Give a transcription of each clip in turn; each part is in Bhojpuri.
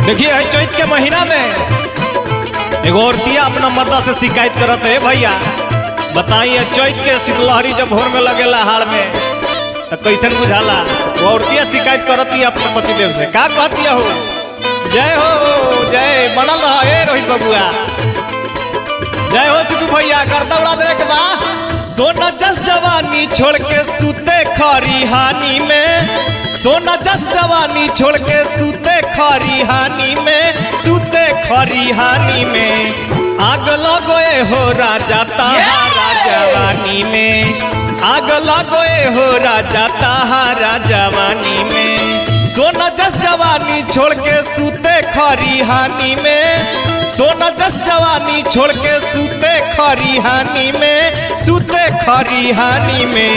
देखिए है चैत के महीना में एगो औरतिया अपना मर्दा से शिकायत करत है, भैया बताइए चैत के शीतलहरी जब भोर में लगेला हाड़ में तो कैसन बुझाला। वो औरतिया शिकायत करती है अपने पतिदेव से, का कहती हो? जय हो जय बनल रहा ए रोहित बबुआ, जय हो सिद्धू भैया, गर्दा उड़ा देवे के बा। सोना जस जवानी छोड़ के सूते खरिहानी में, सोना जस जवानी छोड़ के सूते खरिहानी में, सूते खरिहानी में आग लगोए हो राजा ताहारा जवानी में, आग लगोए हो राजा ताहारा जवानी में। सोना जस जवानी छोड़ के सूते खरिहानी में, सोना जस जवानी छोड़ के सूते खरिहानी में, सूते खरिहानी में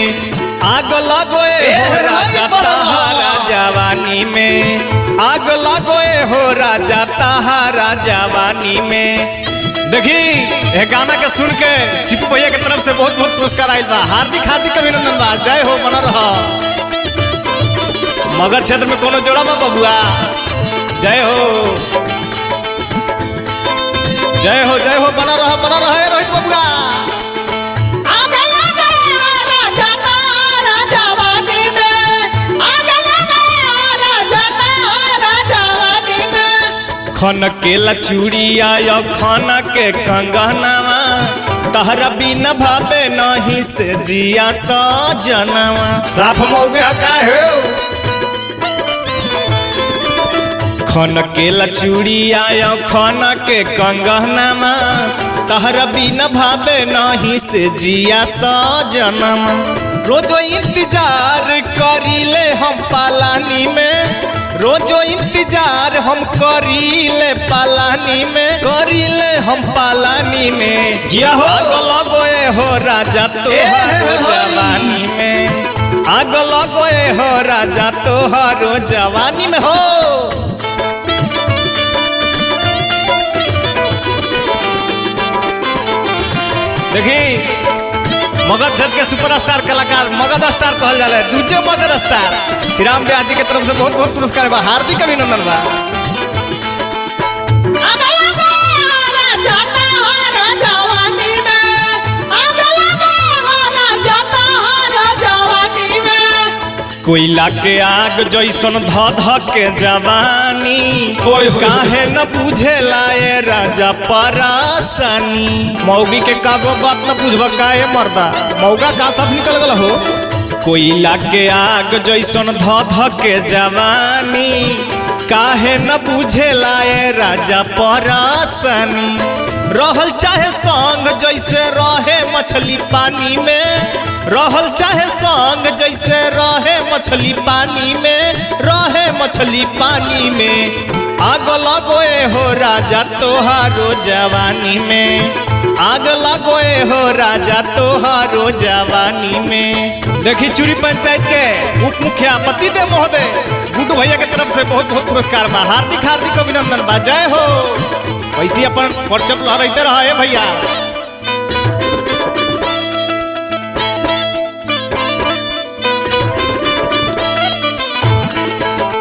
आग लगोए हो राजा ताहारा जवानी में, आग लगोए हो राजा ताहारा जवानी में। देखी ये गाना के सुन के सिपू भैया के तरफ से बहुत बहुत पुरस्कार आयल बा, हार्दिक हार्दिक अभिनंदन बा, जय हो बनल रह। मगध क्षेत्र में कोनो जोड़ा बा बबुआ, जय हो जय हो जय हो, बना रहा बना रहा है रोहित बबुआ। आग लगे राजा तारा जवानी में, आग लगे राजा तारा जवानी में। खन के लचूड़िया या खन के कंगनवा, तहरा बिना भावे नहीं से जिया सजनवा। साफ मौके का हो। खन के लचूड़िया या खन के कंगनवा, तहरा बिना भावे नहीं से जिया सजनवा। रोजो इंतजार करीले हम पालानी में, रोजो इंतजार हम करीले पालानी में, करीले हम पालानी में। जिया हो। आग लगोए हो राजा तोहारो जवानी में, आग लगोए हो राजा तोहारो जवानी में हो। देखी मगध क्षेत्र के सुपरस्टार कलाकार मगध स्टार कहल जाला, दूजे मगध स्टार श्री राम व्यास जी के तरफ से बहुत बहुत पुरस्कार बा, हार्दिक अभिनंदन बा। आग लगे राजा तारा जवानी में, आग लगे राजा तारा जवानी में। कोयला के आग जैसन ध ध के जवानी, ओए होए। काहे न बुझेला ए राजा परासनी। मौगी के का गो बात न बुझब का ए मर्दा, मौगा का सब निकल गल हो। कोयला के आग जैसन ध ध के जवानी, काहे न बुझेला ए राजा परासनी। रहल चाहे संग जैसे रहे मछली पानी में, रहल चाहे संग जैसे रहे मछली पानी में, रहे मछली पानी में आग लगोए हो राजा तोहारो जवानी में, आग लगोए हो राजा तोहारो जवानी में। देखी चूरी पंचायत के उप मुखिया पतिदेव महोदय गुड्डू भैया के तरफ से बहुत बहुत पुरस्कार बा, हार्दिक हार्दिक अभिनंदन बा, जय हो। वैसे अपन व्हाट्सएप लहराते रहा है भैया।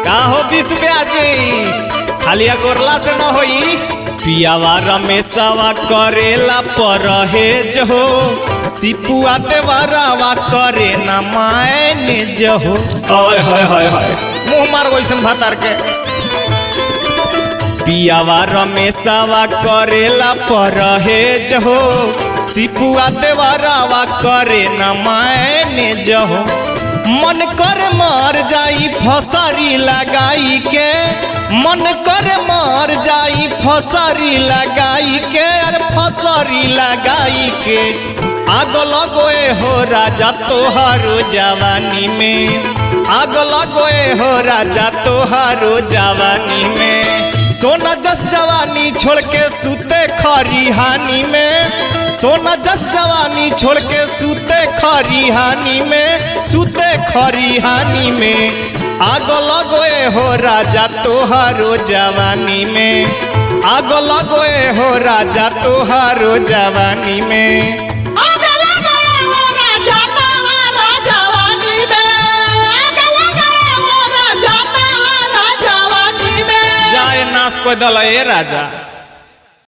का हो विश्व जी खाली गोरला से न होई। पियावा रमेशवा करेला परहेज हो, सिपुआ देवरावा करे न मैनेज हो। हाय हाय हाय हाय। मुँह मार वैसन भातार के। पियावा रमेशवा करेला परहेज हो, सिपुआ देवरावा करे न मैनेज हो। मन कर मर जाई फसरी लगाई के, मन कर मर जाई फसरी लगाई के, अरे फसरी लगाई के आग लगोए हो राजा तोहारो जवानी में, आग लगोए हो राजा तोहारो जवानी में। सोना जस जवानी छोड़ के सूते खरिहानी में, सोना जस जवानी छोड़ के सूते खरिहानी में, सूते खरिहानी में आग लगोए हो राजा तोहारो जवानी में, आग लगोए हो राजा तोहारो जवानी में। आग लगे राजा तारा जवानी में, आग लगे राजा तारा जवानी में। जाए ना सत्यानाश कोई दल ए राजा।